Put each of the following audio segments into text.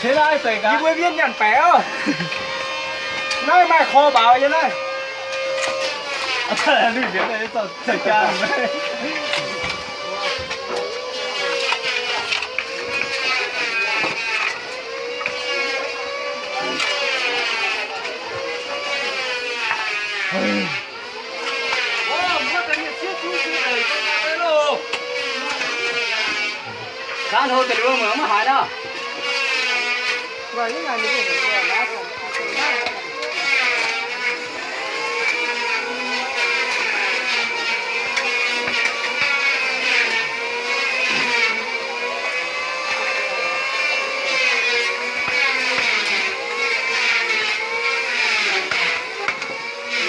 Yie mbuo mienh nyanc baeqc oc. Naaiv maaih kor mbaaux nyei naaiv. Saan hlo deix liuz mbuo maiv haaix nor.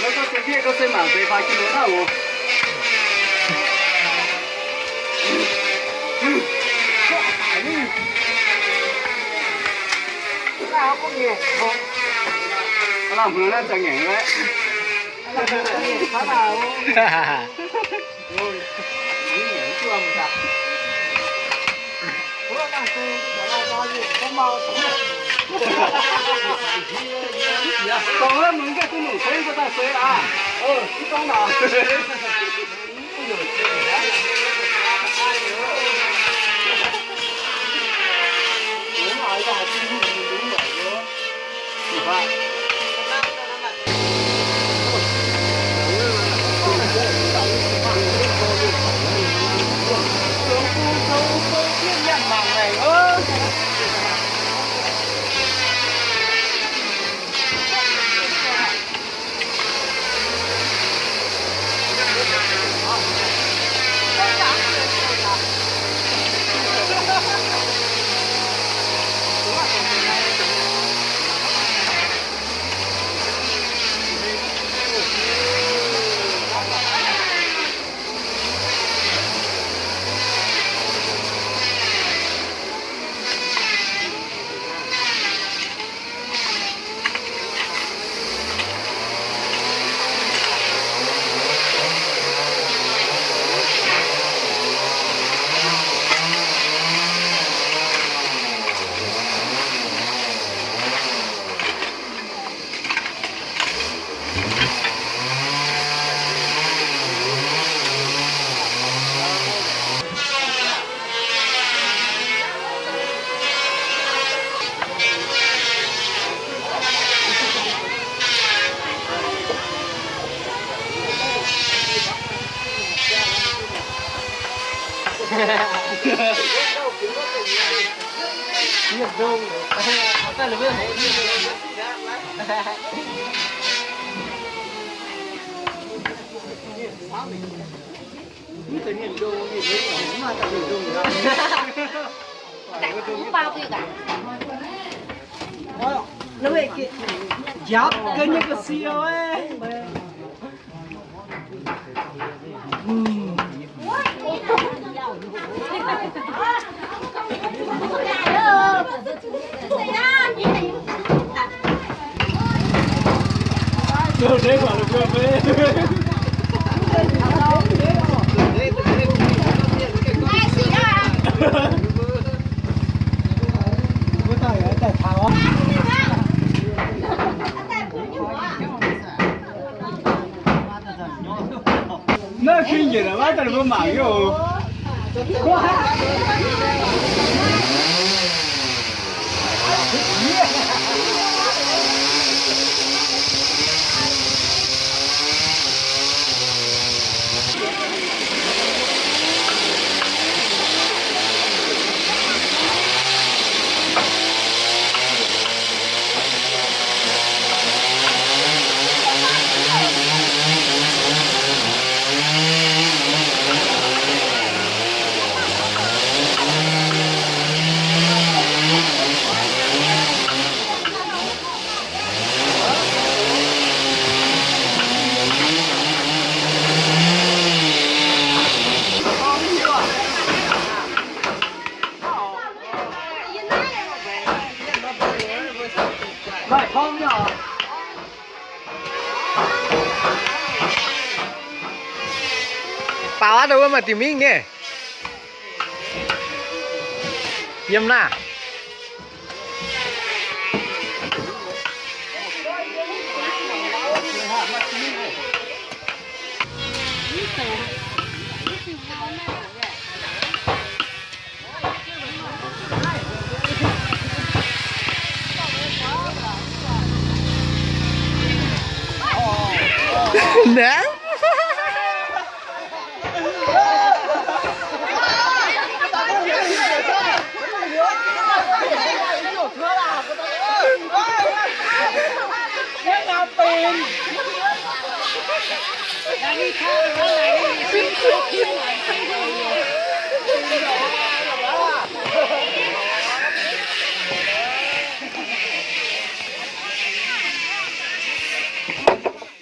Mbuo gorngv se ndiev gorngv se mangc deix faix jienv mbuo naaiv oc. Aav lamh hmuangx naaiv za'ngaengc laeh. Dorngx mv gaengh duqv longc ceix daaih seix aqv. Njapc ga'nyei ga'sie oc. Naaiv fing njiec naaic maiv daaih mbuo mangc nyei oc. Baaux aqv, wuov maaih diuh mingh nyei. Yiem naaiv. Naaiv.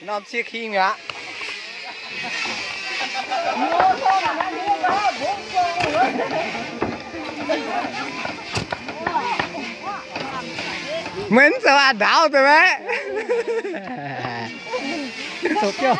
Norm cie king mi'aqv. Maiv zoux a'ndaauv deix maiv? Zoux biauv.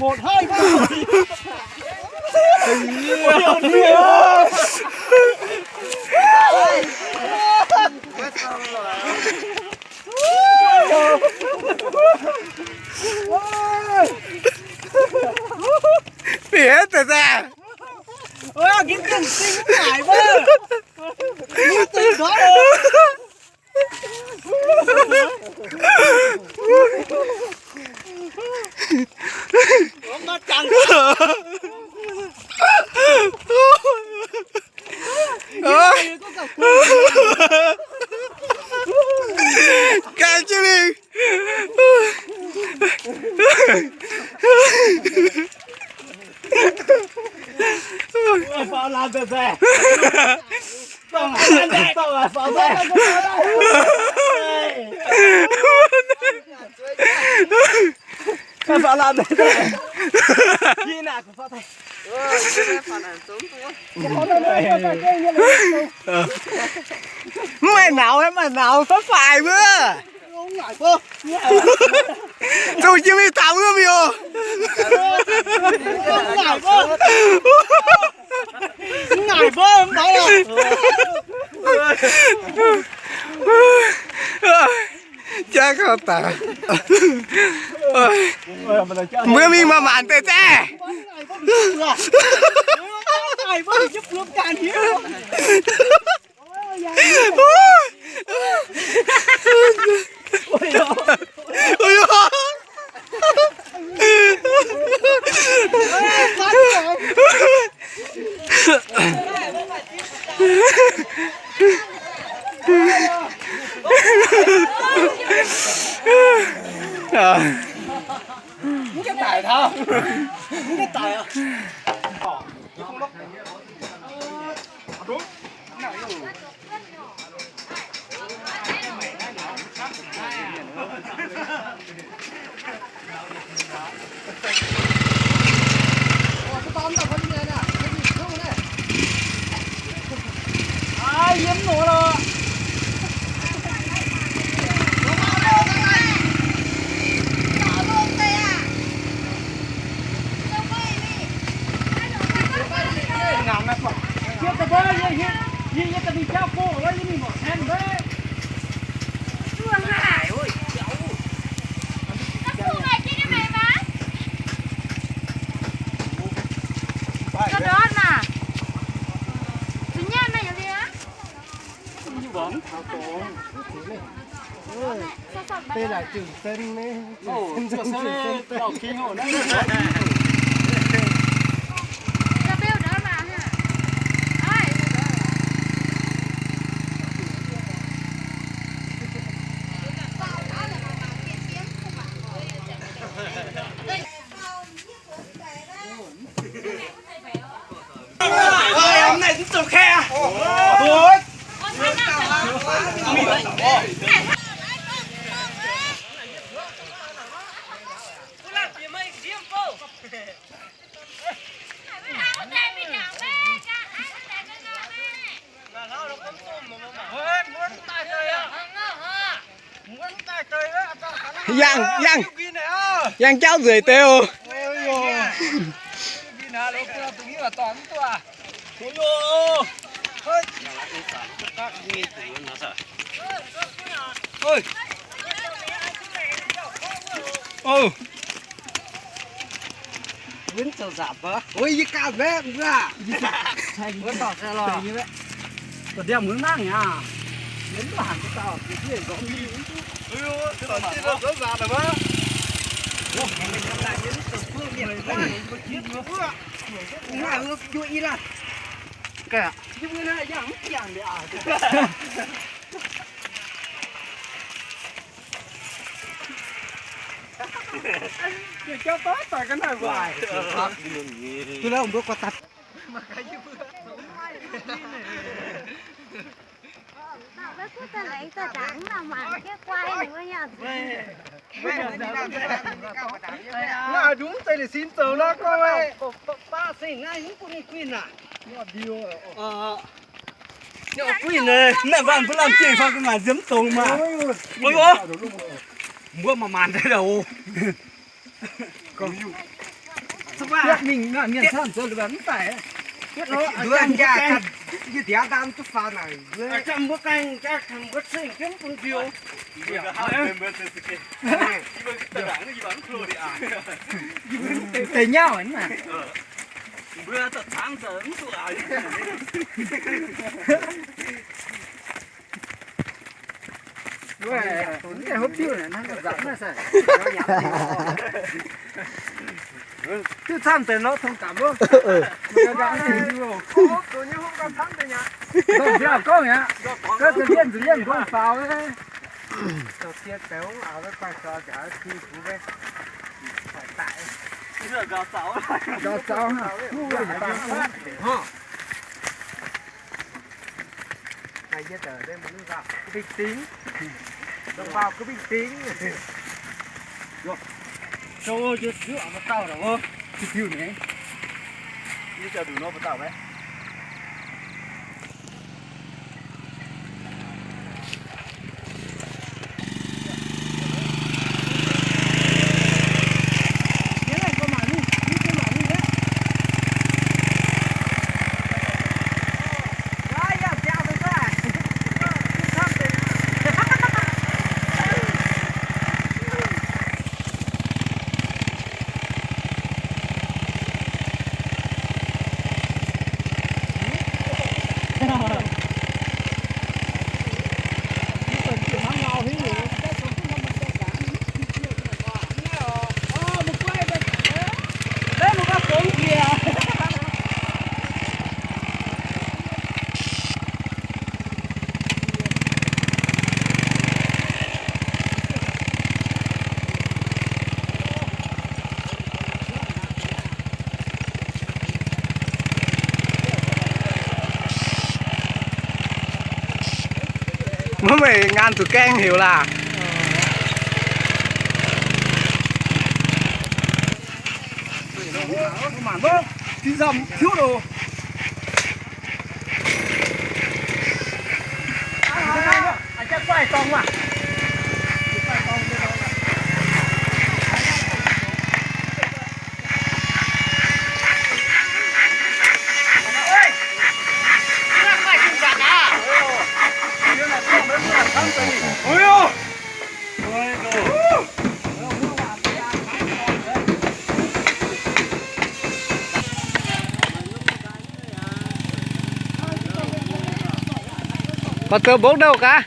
Mienh haaix deix daaih? Ơ, gitv dien sing naaic wuov. Gitv dien ndoqv. Ganh jienv mingh. Mv maaih nauz, mv maaih nauz, faaux faix wuov. Zungv jienv mingh taux wuov mi'aqv. Jangv gauh daic. Mbuo mingh maanc-maanc deix zaah. Yangh, yangh, yangh jauv nzueic deix oc. Wuov zoux nzapc baac. Oi, yie ganh maiv mbuo. Wuov dorh se lorh. Ga'ndiangx mbuo nangv aqv. Mbuo mv hanc dauh. Ui, zoux nzapc la'maah. Hnangv wuov juoqv i laanh. Yie mbuo naaiv yangh mv jangx liuz aqv. Naaiv dungx zeiz liuz sin zoux nor, gorngv baqv seng naaiv yie mv bun ninh guinh aqv. Guinh naaiv, naaiv mv baac mbuo lamh jiex fai gu'nguaaic nziemx dongz maah. Mbuo maanc-maanc deix daaih oc. Bietv mingh naaiv mienh camv zoux liuz mv daic. Bietv nor, yie ndiangx duqv faaux naaic. Mbuo gaengh jaa taux mbuo cing jienv bun nziou. Deix nyauv naaic. Mbuo da'cangv daaih mv duqv aqv. Wuov, mv deix hopv diuv naaic, hnangv nzangc naaiv se. Diuv camv deix nor, tong gapc wuov. Nzangc nyei hopv gauh camv deix nyei. Nzangc biauv gorngv aqv. Gov za'liemh nza'liemh gorngv faaux wuov. Nzauh zaux, nzauh zaux. Bình tĩnh. Đồng bào cứ bình tĩnh. Châu Âu chưa thiếu ở một tàu đâu. Thiếu thiếu này. Như chờ đủ nó một tàu đấy. Mv meih ngaan zuqc gaeng heuc laah. Koi zoux mbongv douh gaax.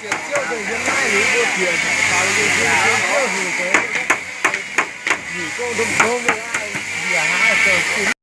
Ziouv dongh yiem naaiv liuz mbuo bieqc haic faaux yie mbuo Ziouv hungh deix, hungh gong ndongc ndongx, yie haiz zoux